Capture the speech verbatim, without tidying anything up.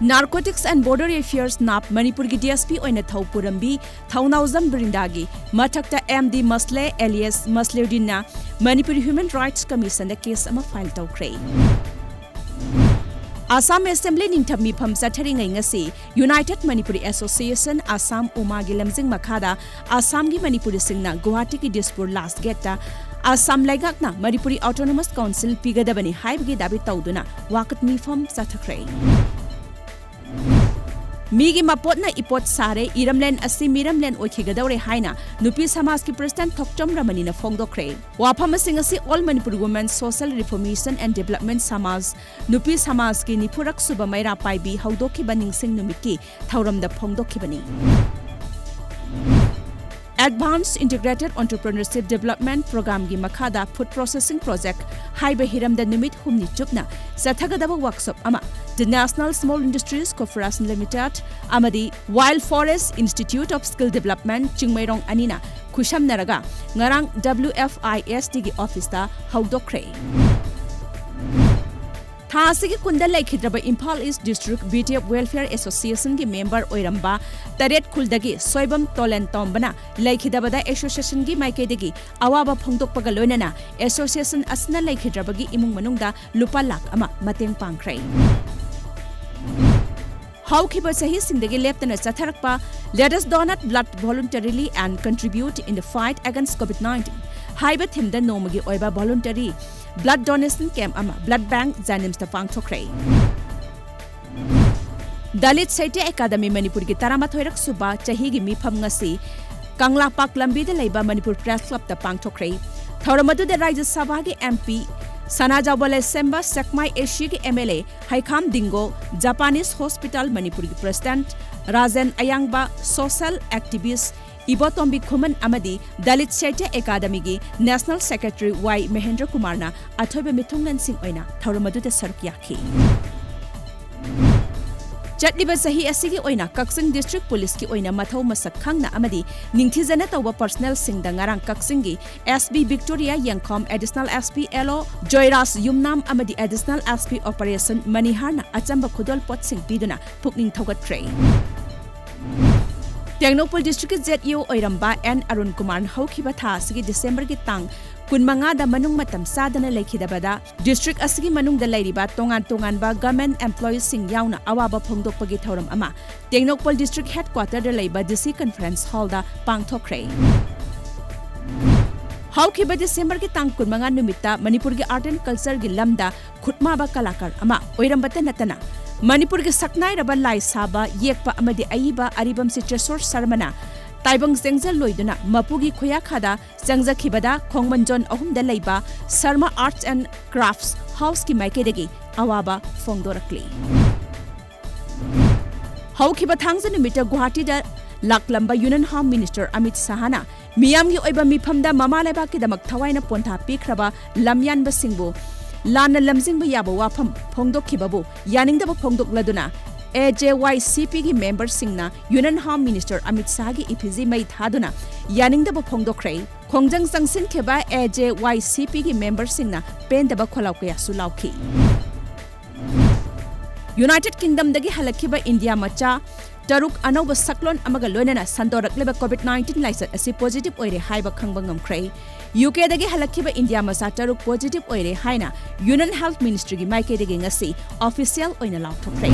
Narcotics and Border Affairs, NAB, ꯃꯅꯤꯄꯨꯔꯒꯤ DSP ꯑꯣꯏꯅ ꯊꯧ ꯄꯨꯔꯝꯕꯤ ꯊꯧꯅꯥꯎꯖꯝ ꯕ꯭ꯔꯤꯟꯗꯥꯒꯤ ꯃꯊꯛꯇ MD ꯃꯁꯂꯦ alias ꯃꯁꯂꯦꯗꯤꯟꯅ Manipur Human Rights Commissionꯗ case ꯑꯃ file ꯇꯧꯈ꯭ꯔꯦ꯫ ꯑꯁꯥꯝ Assembly ꯅꯤꯡꯊꯝ ꯃꯤꯐꯝ ꯆꯠꯊꯔꯤꯉꯩ ꯉꯁꯤ United Manipuri Association, ꯑꯁꯥꯝ, ꯎꯃꯥꯒꯤ ꯂꯝꯖꯤꯡ ꯃꯈꯥꯗ ꯑꯁꯥꯝꯒꯤ ꯃꯅꯤꯄꯨꯔꯤꯁꯤꯡꯅ ꯒꯨꯋꯥꯍꯥꯇꯤꯒꯤ ꯗꯤꯁꯄꯨꯔ last gateꯇ ꯑꯁꯥꯝ ꯂꯩꯉꯥꯛꯅ ꯃꯅꯤꯄꯨꯔꯤ Autonomous Council ꯄꯤꯒꯗꯕꯅꯤ ꯍꯥꯏꯕꯒꯤ ꯗꯥꯕꯤ ꯇꯧꯗꯨꯅ ꯋꯥꯀꯠ ꯃꯤꯐꯝ ꯆꯠꯊꯈ꯭ꯔꯦ꯫ ꯃꯤꯒꯤ ꯃꯄꯣꯠꯅ ꯏꯄꯣꯠ ꯁꯥꯔꯦ, ꯏꯔꯝꯂꯦꯟ ꯑꯁꯤ ꯃꯤꯔꯝꯂꯦꯟ ꯑꯣꯏꯈꯤꯒꯗꯧꯔꯦ ꯍꯥꯏꯅ ꯅꯨꯄꯤ ꯁꯃꯥꯖꯀꯤ President ꯊꯣꯛꯆꯣꯝ ꯔꯃꯅꯤꯅ ꯐꯣꯡꯗꯣꯛꯈ꯭ꯔꯦ꯫ ꯋꯥꯐꯝꯁꯤꯡ ꯑꯁꯤ All Manipur Women Social Reformation and Development ꯁꯃꯥꯖ, ꯅꯨꯄꯤ ꯁꯃꯥꯖꯀꯤ ꯅꯤꯐꯨꯔꯛ ꯁꯨꯕ ꯃꯩꯔꯥ ꯄꯥꯏꯕꯤ ꯍꯧꯗꯣꯛꯈꯤꯕ ꯅꯤꯡꯁꯤꯡ ꯅꯨꯃꯤꯠꯀꯤ ꯊꯧꯔꯝꯗ ꯐꯣꯡꯗꯣꯛꯈꯤꯕꯅꯤ꯫ Advanced Integrated Entrepreneurship Development Programmeꯒꯤ ꯃꯈꯥꯗ Food Processing Project ꯍꯥꯏꯕ ꯍꯤꯔꯝꯗ ꯅꯨꯃꯤꯠ ꯍꯨꯝꯅꯤ ꯆꯨꯞꯅ ꯆꯠꯊꯒꯗꯕ workshop ꯑꯃ The National Small Industries Corporation Limited ꯑꯃꯗꯤ Wild Forest Institute of Skill Development Chingmeirong ꯑꯅꯤꯅ ꯈꯨꯠꯁꯝꯅꯔꯒ ꯉꯔꯥꯡ WFISDꯒꯤ officeꯇ ꯍꯧꯗꯣꯛꯈ꯭ꯔꯦ꯫ ꯊꯥ ꯑꯁꯤꯒꯤ ꯀꯨꯟꯗ ꯂꯩꯈꯤꯗ꯭ꯔꯕ Imphal East District BTF Welfare Associationꯒꯤ member ꯑꯣꯏꯔꯝꯕ ꯇꯔꯦꯠ ꯈꯨꯜꯗꯒꯤ ꯁꯣꯏꯕꯝ ꯇꯣꯂꯦꯟ ꯇꯣꯝꯕꯅ ꯂꯩꯈꯤꯗꯕꯗ associationꯒꯤ ꯃꯥꯏꯀꯩꯗꯒꯤ ꯑꯋꯥꯕ ꯐꯣꯡꯗꯣꯛꯄꯒ ꯂꯣꯏꯅꯅ association ꯑꯁꯤꯅ ꯂꯩꯈꯤꯗ꯭ꯔꯕꯒꯤ ꯏꯃꯨꯡ ꯃꯅꯨꯡꯗ ꯂꯨꯄꯥ ꯂꯥꯈ ꯑꯃ ꯃꯇꯦꯡ ꯄꯥꯡꯈ꯭ꯔꯦ꯫ ꯍꯧꯈꯤꯕ ꯆꯍꯤꯁꯤꯡꯗꯒꯤ ꯂꯦꯞꯇꯅ ꯆꯠꯊꯔꯛꯄ Let us donate blood voluntarily and contribute in the fight against COVID nineteen ꯍꯥꯏꯕ themeꯗ ꯅꯣꯡꯃꯒꯤ ꯑꯣꯏꯕ voluntary blood donation camp ꯑꯃ blood bank JNIMSꯇ ꯄꯥꯡꯊꯣꯛꯈ꯭ꯔꯦ꯫ ꯗꯂꯤꯠ ꯁꯥꯍꯤꯇ꯭ꯌ ꯑꯦꯀꯥꯗꯃꯤ ꯃꯅꯤꯄꯨꯔꯒꯤ ꯇꯔꯥꯃꯥꯊꯣꯏꯔꯛ ꯁꯨꯕ ꯆꯍꯤꯒꯤ ꯃꯤꯐꯝ ꯉꯁꯤ ꯀꯪꯂꯥꯄꯥꯛ ꯂꯝꯕꯤꯗ ꯂꯩꯕ ꯃꯅꯤꯄꯨꯔ Press Clubꯇ ꯄꯥꯡꯊꯣꯛꯈ꯭ꯔꯦ꯫ ꯊꯧꯔꯝ ꯑꯗꯨꯗ ꯔꯥꯖ꯭ꯌ ꯁꯚꯥꯒꯤ MP ꯁꯅꯥꯖꯥꯎꯕ ꯂꯩꯁꯦꯝꯕ, ꯁꯦꯛꯃꯥꯏ ACꯒꯤ MLA ꯍꯩꯈꯥꯝ ꯗꯤꯡꯒꯣ, Japanese Hospital ꯃꯅꯤꯄꯨꯔꯒꯤ President ꯔꯥꯖꯦꯟ ꯑꯌꯥꯡꯕ, social activist ꯏꯕꯣꯇꯣꯝꯕꯤ ꯈꯨꯃꯟ ꯑꯃꯗꯤ ꯗꯂꯤꯠ ꯁꯥꯍꯤꯇ꯭ꯌ ꯑꯦꯀꯥꯗꯃꯤꯒꯤ National Secretary ꯋꯥꯏ ꯃꯍꯦꯟꯗ꯭ꯔ ꯀꯨꯃꯥꯔꯅ ꯑꯊꯣꯏꯕ ꯃꯤꯊꯨꯡꯂꯦꯟꯁꯤꯡ ꯑꯣꯏꯅ ꯊꯧꯔꯝ ꯑꯗꯨꯗ ꯁꯔꯨꯛ ꯌꯥꯈꯤ꯫ ꯆꯠꯂꯤꯕ ꯆꯍꯤ ꯑꯁꯤꯒꯤ ꯑꯣꯏꯅ ꯀꯛꯆꯤꯡ District Policeꯀꯤ ꯑꯣꯏꯅ ꯃꯊꯧ ꯃꯁꯛ ꯈꯪꯅ ꯑꯃꯗꯤ ꯅꯤꯡꯊꯤꯖꯅ ꯇꯧꯕ personnelꯁꯤꯡꯗ ꯉꯔꯥꯡ ꯀꯛꯆꯤꯡꯒꯤ S P Victoria ꯌꯦꯡꯈꯣꯝ, Additional S P L O Joyraj ꯌꯨꯝꯅꯥꯝ ꯑꯃꯗꯤ Additional S P Operation ꯃꯅꯤꯍꯥꯔꯅ ꯑꯆꯝꯕ ꯈꯨꯗꯣꯜꯄꯣꯠꯁꯤꯡ ꯄꯤꯗꯨꯅ ꯄꯨꯛꯅꯤꯡ ꯊꯧꯒꯠꯈ꯭ꯔꯦ꯫ ꯇꯦꯡꯅꯧꯄꯜ Districtꯀꯤ Z E O ꯑꯣꯏꯔꯝꯕ N ꯑꯔꯨꯟ ꯀꯨꯃꯥꯔꯅ ꯍꯧꯈꯤꯕ ꯊꯥ ꯑꯁꯤꯒꯤ Decemberꯒꯤ ꯇꯥꯡ ꯀꯨꯟꯃꯉꯥꯗ ꯃꯅꯨꯡ ꯃꯇꯝ ꯆꯥꯗꯅ ꯂꯩꯈꯤꯗꯕꯗ district ꯑꯁꯤꯒꯤ ꯃꯅꯨꯡꯗ ꯂꯩꯔꯤꯕ ꯇꯣꯉꯥꯟ ꯇꯣꯉꯥꯟꯕ government employeeꯁꯤꯡ ꯌꯥꯎꯅ ꯑꯋꯥꯕ ꯐꯣꯡꯗꯣꯛꯄꯒꯤ ꯊꯧꯔꯝ ꯑꯃ ꯇꯦꯡꯅꯧꯄꯜ District Headquarterꯗ ꯂꯩꯕ D C Conference Hallꯗ ꯄꯥꯡꯊꯣꯛꯈ꯭ꯔꯦ꯫ ꯍꯧꯈꯤꯕ Decemberꯒꯤ ꯇꯥꯡ ꯀꯨꯟꯃꯉꯥ ꯅꯨꯃꯤꯠꯇ ꯃꯅꯤꯄꯨꯔꯒꯤ art and cultureꯒꯤ ꯂꯝꯗ ꯈꯨꯠꯃꯥꯕ ꯀꯂꯥꯀꯥꯔ ꯑꯃ ꯑꯣꯏꯔꯝꯕꯇ ꯅꯠꯇꯅ ꯃꯅꯤꯄꯨꯔꯒꯤ ꯁꯛꯅꯥꯏꯔꯕ ꯂꯥꯏ ꯁꯥꯕ, ꯌꯦꯛꯄ ꯑꯃꯗꯤ ꯑꯏꯕ ꯑꯔꯤꯕꯝ ꯆꯤꯇ꯭ꯔꯦꯁꯣꯔ ꯁꯔꯃꯅ ꯇꯥꯏꯕꯪ ꯆꯦꯡꯖꯜ ꯂꯣꯏꯗꯨꯅ ꯃꯄꯨꯒꯤ ꯈꯨꯌꯥꯈꯥꯗ ꯆꯪꯖꯈꯤꯕꯗ ꯈꯣꯡꯃꯟꯖꯣꯟ ꯑꯍꯨꯝꯗ ꯂꯩꯕ Sharma Arts and Crafts Houseꯀꯤ ꯃꯥꯏꯀꯩꯗꯒꯤ ꯑꯋꯥꯕ ꯐꯣꯡꯗꯣꯔꯛꯂꯤ꯫ ꯍꯧꯈꯤꯕ ꯊꯥꯡꯖ ꯅꯨꯃꯤꯠꯇ ꯒꯨꯋꯥꯍꯥꯇꯤꯗ ꯂꯥꯛꯂꯝꯕ Union Home Minister ꯑꯃꯤꯠ ꯁꯥꯍꯅ ꯃꯤꯌꯥꯝꯒꯤ ꯑꯣꯏꯕ ꯃꯤꯐꯝꯗ ꯃꯃꯥ ꯂꯩꯕꯥꯛꯀꯤꯗꯃꯛ ꯊꯋꯥꯏꯅ ꯄꯣꯟꯊꯥ ꯄꯤꯈ꯭ꯔꯕ ꯂꯝꯌꯥꯟꯕꯁꯤꯡꯕꯨ ꯂꯥꯟꯅ ꯂꯝꯖꯤꯡꯕ ꯌꯥꯕ ꯋꯥꯐꯝ ꯐꯣꯡꯗꯣꯛꯈꯤꯕꯕꯨ ꯌꯥꯅꯤꯡꯗꯕ ꯐꯣꯡꯗꯣꯛꯂꯗꯨꯅ A J Y C Pꯒꯤ memberꯁꯤꯡꯅ Union Home Minister Amit ꯁꯥꯍꯒꯤ effigy ꯃꯩ ꯊꯥꯗꯨꯅ ꯌꯥꯅꯤꯡꯗꯕ ꯐꯣꯡꯗꯣꯛꯈ꯭ꯔꯦ꯫ ꯈꯣꯡꯖꯪ ꯆꯪꯁꯤꯟꯈꯤꯕ A J Y C Pꯒꯤ memberꯁꯤꯡꯅ ꯄꯦꯟꯗꯕ ꯈꯣꯜꯂꯥꯎ ꯀꯌꯥꯁꯨ ꯂꯥꯎꯈꯤ꯫ United Kingdomꯗꯒꯤ ꯍꯜꯂꯛꯈꯤꯕ ꯏꯟꯗꯤꯌꯥ ꯃꯆꯥ ꯇꯔꯨꯛ ꯑꯅꯧꯕ ꯁꯛꯂꯣꯟ ꯑꯃꯒ ꯂꯣꯏꯅꯅ ꯁꯟꯗꯣꯔꯛꯂꯤꯕ COVID nineteen ꯂꯥꯏꯆꯠ ꯑꯁꯤ positive ꯑꯣꯏꯔꯦ ꯍꯥꯏꯕ ꯈꯪꯕ ꯉꯝꯈ꯭ꯔꯦ꯫ UKꯗꯒꯤ ꯍꯜꯂꯛꯈꯤꯕ ꯏꯟꯗꯤꯌꯥ ꯃꯆꯥ ꯇꯔꯨꯛ positive ꯑꯣꯏꯔꯦ ꯍꯥꯏꯅ Union Health Ministryꯒꯤ ꯃꯥꯏꯀꯩꯗꯒꯤ ꯉꯁꯤ official ꯑꯣꯏꯅ ꯂꯥꯎꯊꯣꯛꯈ꯭ꯔꯦ꯫